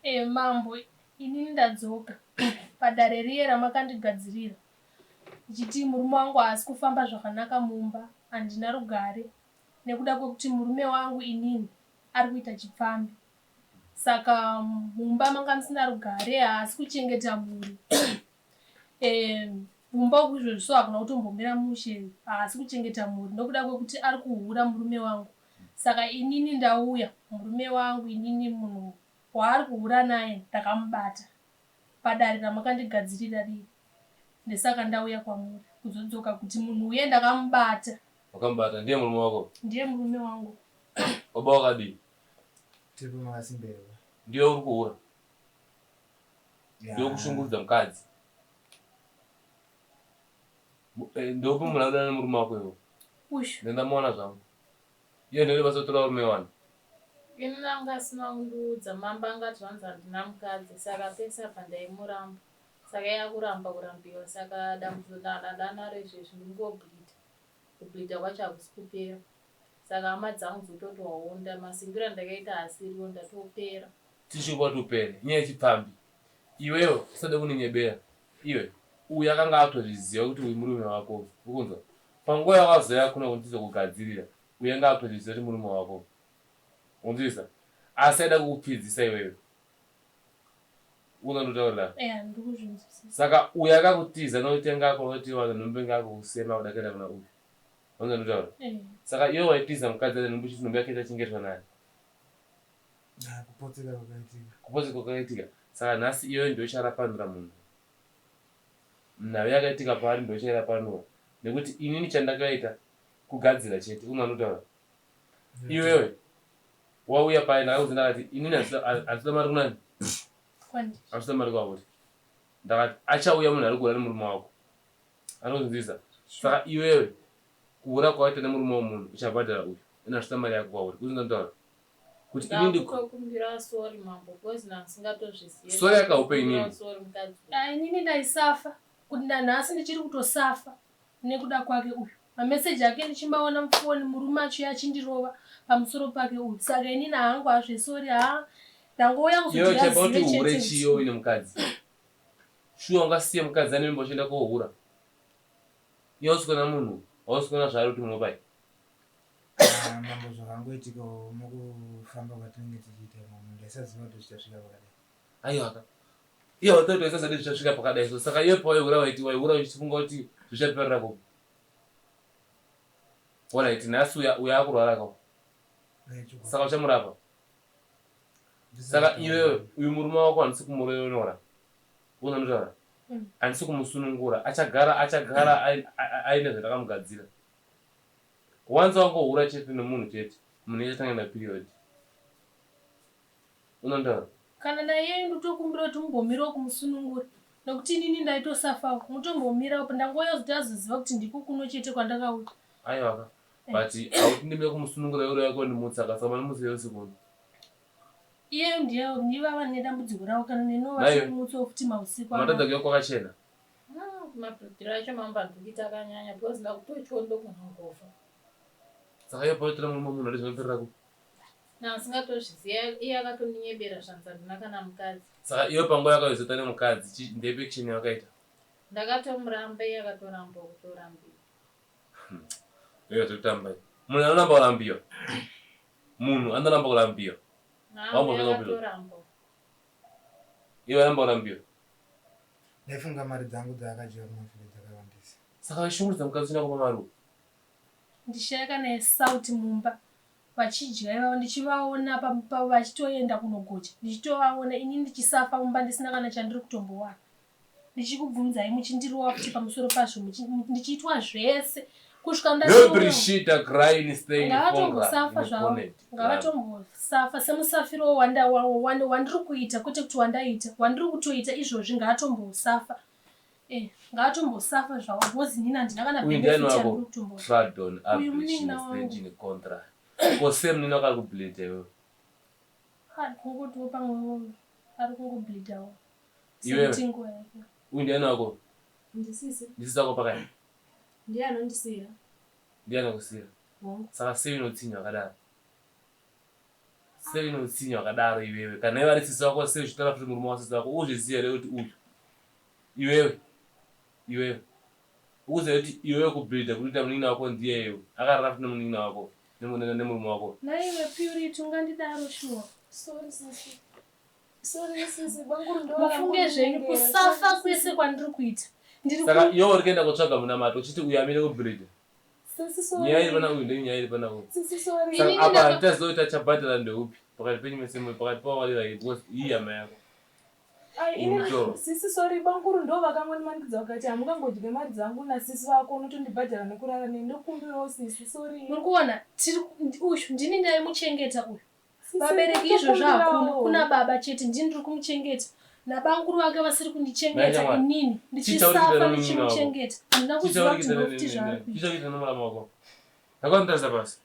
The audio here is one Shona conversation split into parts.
Eh, mambo inini ndadzoka padare riye ramakandigadzirira ndichiti murume wangu haasi kufamba zvakanaka mumba, handina rugare nekuda kwekuti murume wangu inini ari kuita chipfambi saka mumba manga musina rugare, haasi kuchengeta mhuri. Eh, kumba uku izvozvi so hakuna kutombomira mushe, haasi kuchengeta mhuri nekuda kwekuti ari kuhura murume wangu. Saka inini ndauya, murume wangu inini munhu waari kuhura naye ndakamubata padare ramakandigadzirira riye, ndesaka ndauya kwamuri kuzodzoka kuti munhu uye ndakamubata. Wakamubata ndiye murume wako? Ndiye murume wangu. Baba wakadii? Tiripo makasimberwa. Ndiye uri kuhura? Ndiwe kushungurudza mukadzi? Ndeupi munhu anodanana nemurume wako iwe? Uyu. Ndandamuona zvangu. Iye ndiye basa kutora varume wani. Ini anga asina kundiudza mambo angati zvanzi handina mukadzi saka pese apa ndaimuramba saka iye akuramba kurambiwa saka dambudziko ndanaro izvezvi ndingobleeder kubleeder kwacho hakusi kupera saka hama dzangu dzototi waonda masimbiro andakaita haasiriwo ndatopera. Tishupa kuti upere inyaya yechipfambi iwewe usade kundinyebera iwe uyu akanga akutozviziva kuti uyu murume wako uyu ukunzwa panguva yawakazouya kuno kuti tizokugadzirira uyu anga akutozviziva kuti murume wako ukunzwisa asi aida kukupfidzisa iwewe ukunzwa ndotaurira Eya, ndiri kuzvinzwisisa. Saka uyu akakutiza nokuti anga akuona kuti wana nhumbu inga akukusema kuda kuenda kuna uyu unzwa ndotaura. Saka iwe waitiza mukadzi ane nhumbu uchiti nhumbu yake ichachengetwa nani? Ah, kupotseka kwakaitika. Kupotseka kwakaitika. Saka nhasi iyoyo ndiyo icharapanura munhu. Nhau yakaitika paari ndiyo ichairapanura. Nekuti inini chandakaita kugadzira chete. Unzwa ndotaura? Iwewe wauya paye ndakakuudza ndakati inini handisida mari kunani? Kwandiri. Handisida mari kwauri. Ndakati achauya munhu ari kuhura nemurume wako. Anonzwisa. Saka iwewe kuhura kwawaita nemurume wemunhu uchabhadhara uyu. Ini handisida mari yako kwauri. Unzwa ndotaura? Kuti ini ndi Ndakutokumbira sorry mambo because ndandisingatozvizive. Sorry yakaupe inini. Sorry mukadzi. Ah, inini ndaisafa kuti nanhasi ndichiri kutosafa nekuda kwake uyu. Mameseji ake ndichimaona mufoni murume achiuya achindirova pamusoro pake uyu. Saka inini hangu hazvesori ha ndangouya Iwe kuzoti chaipa kuti azive uhure chete chiyo kuti uine mukadzi. Shuwa ungasiye mukadzi ane mimba uchienda kohura. Iwe hausi kuona munhu, hausi kuona zvaari kuti munhu wapai. Ah, mambo zvakangoitikawo mukufamba kwatinenge tichiita imomo ndaisaziva kuti zvichasvika pakadai. Aiwa ka. Iye watoto waisaziva kuti zvichasvika pakadai so saka iwe pawaihura waiti waihura uchifunga kuti zvichaperera kupi. Alright nhasi uya uya akurwara ka. Saka uchamurapa. Saka iwewe uyu murume wako handisi kumuroyonora. Unondotaura? Handisi kumusunungura. Achagara achagara aine zvandakamugadzira. Once wangohura chete nemunhu chete, munhu ichatanga na period. Unondotaura? Kana naiyeyu ndotokumbira kuti mumbomirawo kumusunungura nekuti inini ndaitosafawo mutombomirawo ndangouya kuzoti azoziva kuti ndiko kuno chete kwandakauya. Aiwa ka but hauti ndimire kumusunungura iwe urikuuya kondimutsa ka saka mandimutsa iwe usiku uno. Iyeyu ndiye ndivava nedambudziko ravo kana neniwo Naiwe. vachikumutsawo futi mausiku Matadza anaya. kuuya kwakachena. Ah, mabhudhiro acho mambo andikuita akanyanya because ndakutotyawo ndogona kungofa. Saka iwe paunotora murume wemunhu ati zvinoperera kupi? Ndasingatozviziva iye akatondinyebera zvanzi handina kana mukadzi. Saka iwe panguva yakaizota nemukadzi chi ndeipi action yawakaita? Ndakatomuramba iye akatoramba kutorambiwa. Iwe zvekutamba izvi. Munhu anoramba kurambiwa. Munhu anoramba kurambiwa. Nhangu Wambozviona kupi izvozvo? yakatoramba. Iwe waramba kurambiwa. Ndaifunga mari dzangu dzaakadya kumafiro dzakawandisa. Saka waishungurudza mukadzi usina kupa mari uyu? Ndishaya kana yesauti mumba vachidya ivavo ndichivaona vachitoenda kunogocha ndichitovaona ini ndichisafa mumba ndisina kana chandiri kutombowana ndichikubvunzai muchindirova futi pamusoro pazvo ndichiitwa zvese kusvika ndangavatombosafa zvavo ngavatombosafa semusafiro wandiri kuita kwete kuti wandaita wandiri kutoita izvozvi ngaatombosafa Eh, ngaatombosafa zvavo because inini handina kana Uyu ndiani benefit wako? yandiri kutomboona. Tradon Uyu Abrish munin'ina wangu. Nestenjini Contra. Ko same nini wakari kubleeder iwewe? Ari kungotiwo pamwe ari kungobleedawo. Iwewe? Sekuti nguva yake. Uyu ndiani wako? Ndisisi. Ndisisi wako pakai? Ndiye anondisiira. Ndiye anokusiira. Hongu. Saka sei une utsinye hwakadaro? Sei une utsinye hwakadaro iwewe? Kana iwe ari sisi wako sei uchitaura futi murume wasisi wako? Uzviziva here kuti uyu iwewe iwewe ukuziva kuti iwewe kubhilidha kunoita munin'ina wako ndiye iwe akarara futi nemunin'ina wako nemurume wako. Nhaiwe Purity ungandidaro shuwa? Sorry sisi. Sorry sisi banguru ndo Mufunge zvenyu kusafa kwese kwandiri kuita. Ndiri Saka iwe uri kuenda kotsvaga munamato uchiti uyu amire kubhilidha. Nyaya iri pana uyu ndenyaya iri pana uyu. Saka apa handitaziva kuti achabhadhara ndeupi pakati penyu mese muri pakati pavo vari vaviri because iyi hama yako. Sisi sorry bamkuru ndo vakangondimanikidza vakati hamungangodye mari dzangu nasisi vako unotondibhadhara nekurara neni ndokumbirawo sisi sorry. Muri kuona tiri uyu ndini ndaimuchengeta uyu. Vabereki izvozvo hakuna kuna baba chete ndini ndiri kumuchengeta nabamkuru vake vasiri kundichengeta inini ndichisafa ndichimuchengeta handina kuziva kuti ndofuti zvaari kuita. Ndakwandarisa pasi.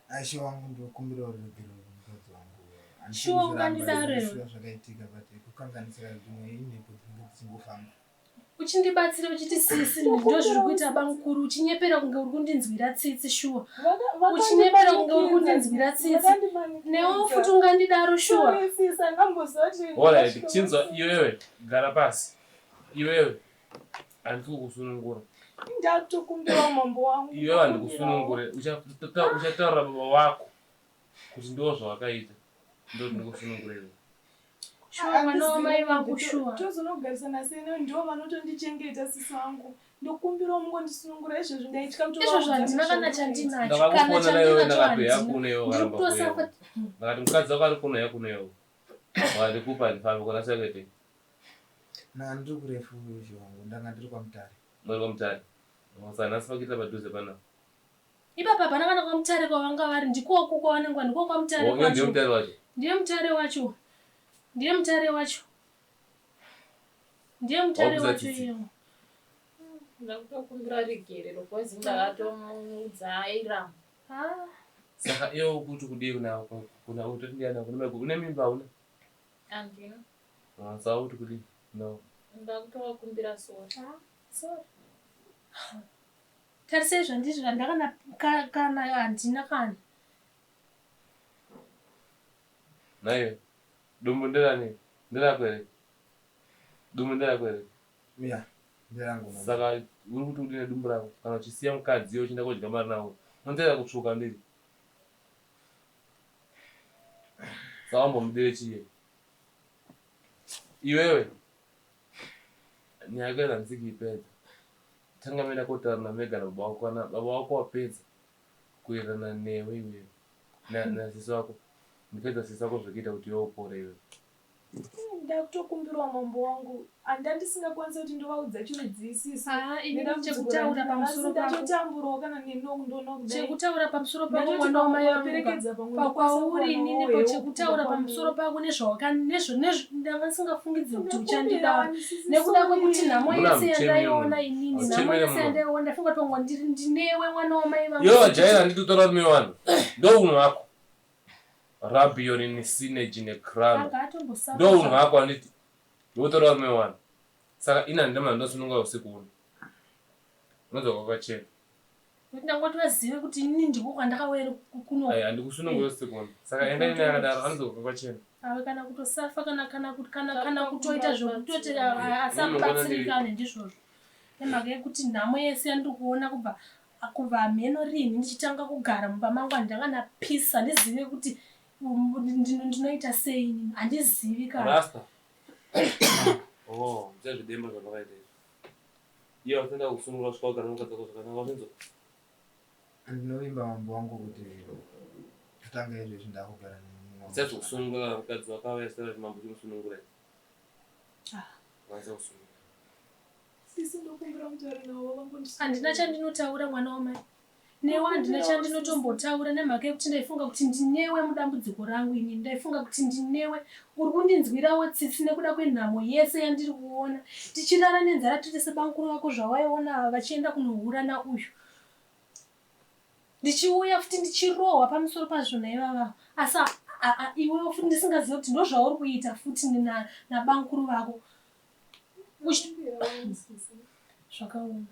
Aishe wangu ndokumbira ruregerero kumukadzi wangu. Shuwa ungandidaro iwe. Zvakaitika but kukanganisira zvimwe imhepo dzinenge dzichingofamba. Uchindibatsira uchiti sisi ndozviri kuita bamukuru uchinyepera kunge uri kundinzwira tsitsi shuwa. Uchinyepera kunge uri kundinzwira tsitsi. Newewo futi ungandidaro shuwa. Alright, chinzwa iwewe gara pasi. Iwewe handisi kukusunungura. Ndakutokumbira mambo wangu. Iwewe handikusunungure. Uchataurira baba wako kuti ndiwo zvawakaita. Ndo ndinokusunungura iwewe. Shuwa mwana wamai vangu shuwa. Tozonogarisana sei navo ndivo vanotondichengeta sisi vangu. Ndokumbirawo mungondisunungura izvezvi ndaitya kuti Izvozvo handina kana chandinacho. Kana Ndakakufonera iwewe chandinacho ndakati handina. yakuno iwewe Ndiri wakaramba kuuya. kutosafa. Ndakati mukadzi wako ari kuno yakuno iwewe. Wakati kupa handifambi kona sekete. Ndanga ndiri kurefu ishe wangu ndanga ndiri kwaMutare. Muri kwaMutare. Saka nhasi pakuitira padhuze panapa. Ipapa hapana kana kwaMutare kwavanga vari ndikoko kwavanenge vari ndiko kwaMutare Oh, iwe ndiye kwacho. Mutare wacho. Ndiye Mutare wacho. Ndiye Mutare wacho. Ndiye Mutare Wakuza wacho tsitsi. iyewo. Ndakutokumbira regerero cause ndakatomuudza airamba. Ah. Saka iwe ukuti kudii kuna kuna utoti ndiana kuna mai une mimba hauna? Handina. Ah, saka ukuti kudii? No. Ndakutovakumbira sorry. Ah, sorry. Tarisai zvandiri zvandakana kana handina kana. Naiwe dumbu nderani? Nderako here? Dumbu nderako here? Yeah, nderangu mama. Saka uri kuti udine dumbu rako kana uchisiya mukadzi iwe uchienda kodya mari nawo unoteera kutsvuka ndiri. Saka wambomudire chiye. Iwewe nyaya yako handisi kuipedza. Tanga maenda kotaura naMegan baba wako kana baba wako wapedza kuwirirana newe iwewe nasisi wako ndipedza sisi wako zvekuita kuti iwe upore iwewe. Ndakutokumbirawo mambo wangu anda ndisingakwanisi kuti ndovaudza chirudzii Ah, ini chekutaura pamusoro pako. Ndatotamburawo kana nenokundoona kudai. Chekutaura pamusoro pako mwana wamai vangu. Pakwauri inini po chekutaura pamusoro pako nezvawaka nezvo nezvo ndanga ndisingafungidziri kuti uchandidaro. Nekuda kwekuti nhamo yese yandaiona inini nhamo yese yandaiona ndafunga kuti wanga ndiri ndinewe mwana wamai vangu. Yo jaira nditotora rume vanhu. Ndounhu hwako. Rabioni nesineji nekrano. Ndounhu hwako handiti. Ndotora rume vanhu. Saka ini handina munhu andosununga usiku uno. Unodzoka kwakachena. Kuti ndangoti vazive kuti ini ndiko kwandakauya kuno. Ayi handikusununguri usiku uno. Saka enda ini akadaro anodzoka kwakachena. Ave kana kutosafa kana kana kana kana kutoita zvekutoti asabatsirikane ndizvozvo. Nemhaka yekuti nhamo yese yandiri kuona kubva kubva hamheno rinhi ndichitanga kugara mumba mangu handanga napisa handizive kuti ndinoita sei inini handizivi kana. Rasta. Oh, ndichazvidemba zvamakaita izvi. Iye wasenda kusunungura kusvika wagara nomukadzi wako zvakanaka wazvinzwa? Ndinovimba mambo wangu kuti kutanga izvezvi ndakugara nemurume wangu. Ndichazokusunungura mukadzi wako auya achitaura kuti mambo chimusunungurai. Ah. Wanza kusunungura. Sisi ndokumbira mutaure navo vangondisungura. Handina chandinotaura mwana wamai. Newe handina chandinotombotaura nemhaka yekuti ndaifunga kuti ndinewe mudambudziko rangu inini. Ndaifunga kuti ndinewe. Uri kundinzwirawo tsitsi nekuda kwenhamo yese yandiri kuona. Tichirara nenzara tiri sebamukuru vako zvawaiona ava vachienda kunohura nauyu. Ndichiuya futi ndichirohwa pamusoro pazvo naivava. Asi iwewe futi ndisingazive kuti ndozvauri kuita futi nabamukuru vako. Zvakaoma.